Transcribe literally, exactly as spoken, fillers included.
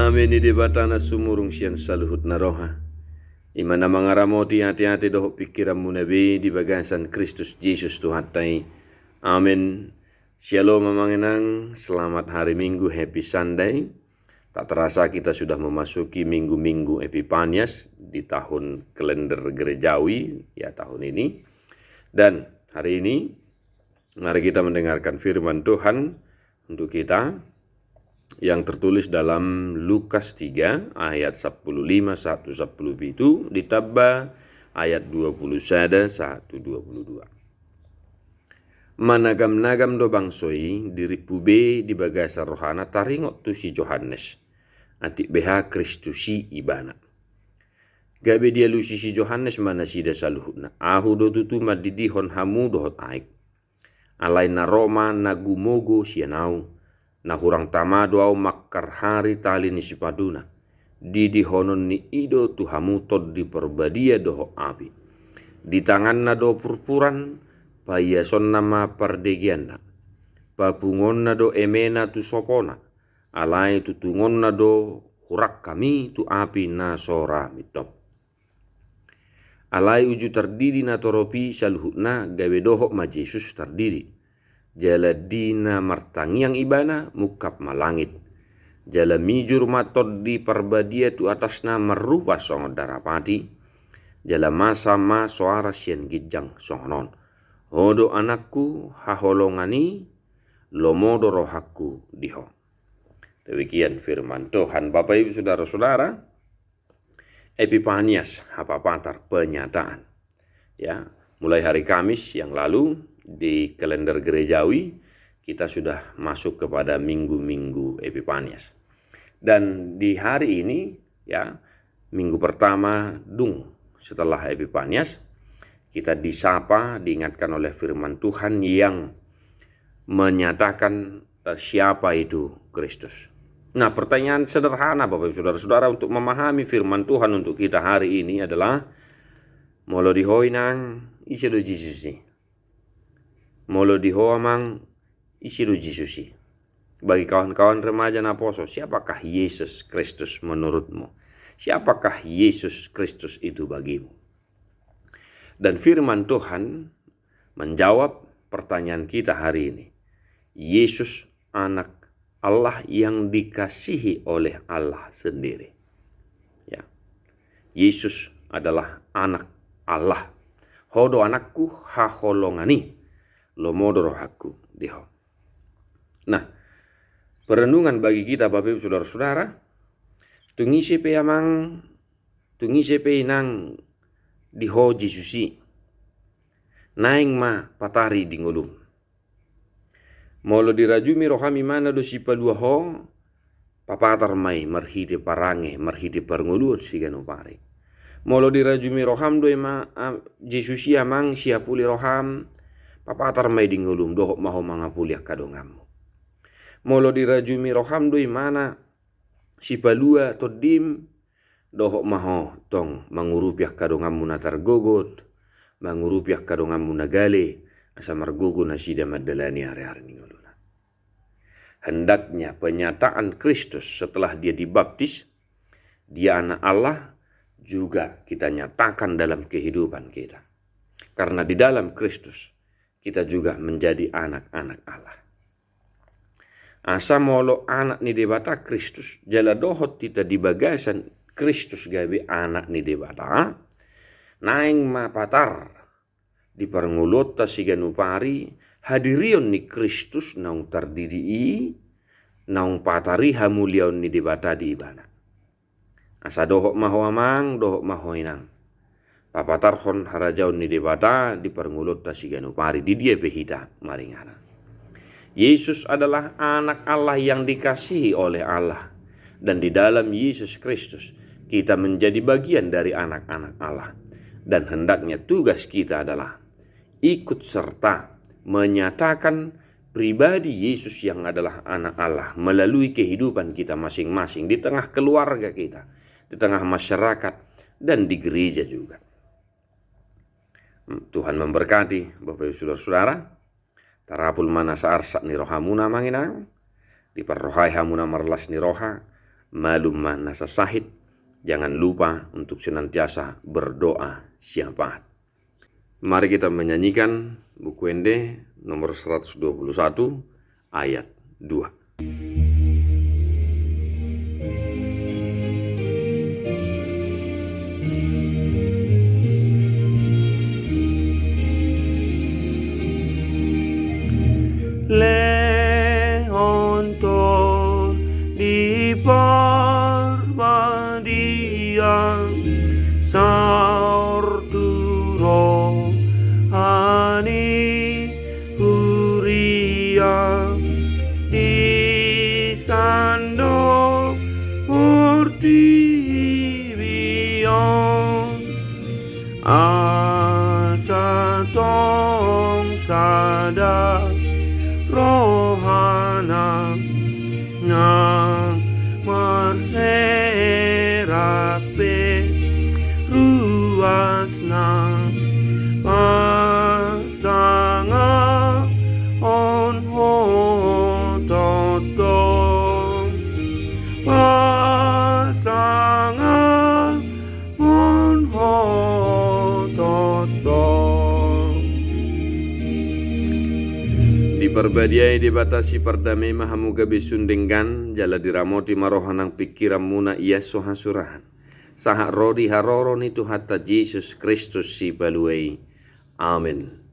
Dame ni Debata na sumurung sian saluhut na roha, i ma na mangaramoti ateate dohot pingkiranmuna be di bagasan Kristus Jesus Tuhanta i. Amen. Syalom amang inang, selamat hari Minggu, happy Sunday. Tak terasa kita sudah memasuki minggu-minggu Epipanias di tahun kalender gerejawi, ya, tahun ini. Dan hari ini, mari kita mendengarkan firman Tuhan untuk kita yang tertulis dalam Lukas tiga ayat sepuluh lima satu sepuluh pitu, ditambah ayat dua puluh sada satu dua puluh dua. Managam-nagam do bangso i dirimpu be di bagasan rohana taringot tu si Johannes, atik beha Kristus i ibana. Gabe dialusi si Johannes ma nasida saluhutna: Ahu do tutu mandidihon hamu dohot aek. Alai na ro ma na gumogo sian ahu, na hurang tama do ahu mangkarhari tali ni sipatuna. Didihononni i do tu hamu Tondi Parbadia dohot api. Di tanganna do purpuran, paiasonna ma pardegeanna. Papunguonna do emena tu sopona, alai tutungonna do hurangkam i tu api na so ra mintop. Alai uju tardidi natorop i saluhutna, gabe dohot ma Jesus tardidi. Jala di na martangiang ibana, mungkap ma langit. Jala mijur ma Tondi Parbadia tu atasna marrupa songon darapati. Jala masa ma soara sian ginjang songon on: Ho do Anakku haholongan i, lomo do rohangku di ho. Demikian firman Tuhan, Bapak Ibu Saudara-saudara. Epipanias, hapapatar, penyataan. Ya, mulai hari Kamis yang lalu di kalender gerejawi, kita sudah masuk kepada minggu-minggu Epipanias. Dan di hari ini, ya, minggu pertama dung setelah Epipanias, kita disapa, diingatkan oleh firman Tuhan yang menyatakan, eh, siapa itu Kristus. Nah, pertanyaan sederhana, Bapak Ibu Saudara-saudara, untuk memahami firman Tuhan untuk kita hari ini adalah, molo di ho inang, ise do Jesus i? Molo di ho amang, ise do Jesus i? Bagi kawan-kawan remaja naposo, siapakah Yesus Kristus menurutmu? Siapakah Yesus Kristus itu bagimu? Dan firman Tuhan menjawab pertanyaan kita hari ini. Yesus Anak Allah yang dikasihi oleh Allah sendiri. Ya. Yesus adalah Anak Allah. Ho do Anakku haholongan i, lomo do rohangku di ho. Nah, perenungan bagi kita, Bapak Ibu Saudara-saudara, tung ise pe amang, tung ise pe inang di ho Jesus i, naeng ma patari di ngolum. Molo dirajumi roham imana do sipalua ho, papatar ma i marhite parange, marhite parngoluon siganup ari. Molo dirajumi roham do ima, a, Jesus i amang siapuli roham, papatar ma i di ngolum, dohot ma ho mangapuli angka donganmu. Molo dirajumi roham do imana sipalua tondim, dohot ma ho tong mangurupi angka donganmu na targogot, mangurupi angka donganmu na gale, asa margogo nasida mandalani ari-ari ni ngoluna. Hendaknya penyataan Kristus setelah dia dibaptis, dia Anak Allah, juga kita nyatakan dalam kehidupan kita. Karena di dalam Kristus, kita juga menjadi anak-anak Allah. Asa molo anak ni Debata Kristus, jala dohot hita di bagasan Kristus gabe anak ni Debata, naeng ma patar di parngoluonta siganup ari, hadirion ni Kristus naung tardidi i, naung patar i hamuliaon ni Debata di ibana. Asa dohot ma ho amang, dohot ma ho inang, papatarhon harajaon ni Debata di parngoluonta siganup ari di dia pe hita maringanan. Yesus adalah Anak Allah yang dikasihi oleh Allah. Dan di dalam Yesus Kristus, kita menjadi bagian dari anak-anak Allah. Dan hendaknya tugas kita adalah ikut serta menyatakan pribadi Yesus yang adalah Anak Allah melalui kehidupan kita masing-masing, di tengah keluarga kita, di tengah masyarakat, dan di gereja juga. Tuhan memberkati, Bapak Ibu Saudara-saudara. Tarapul ma nasa arsak ni rohamuna amang inang, diparrohai hamuna marlas ni roha, malum ma nasa sahit. Jangan lupa untuk senantiasa berdoa syafaat. Mari kita menyanyikan Buku Ende nomor seratus dua puluh satu, ayat dua. Lehon Tondi Parbadia saor tu roha ni huria, di sandok portibi on. Asa tong sada rohana, na marserap pe ruasna, pasangapon Ho tongtong, pasangapon Ho tongtong. Diparbadiai Debata Sipardame ma hamu gabe sun denggan, jala diramoti ma roha nang pingkiranmuna i asa hasurahan, sahat ro di haroro ni Tuhanta Jesus Kristus Sipalua i. Amen.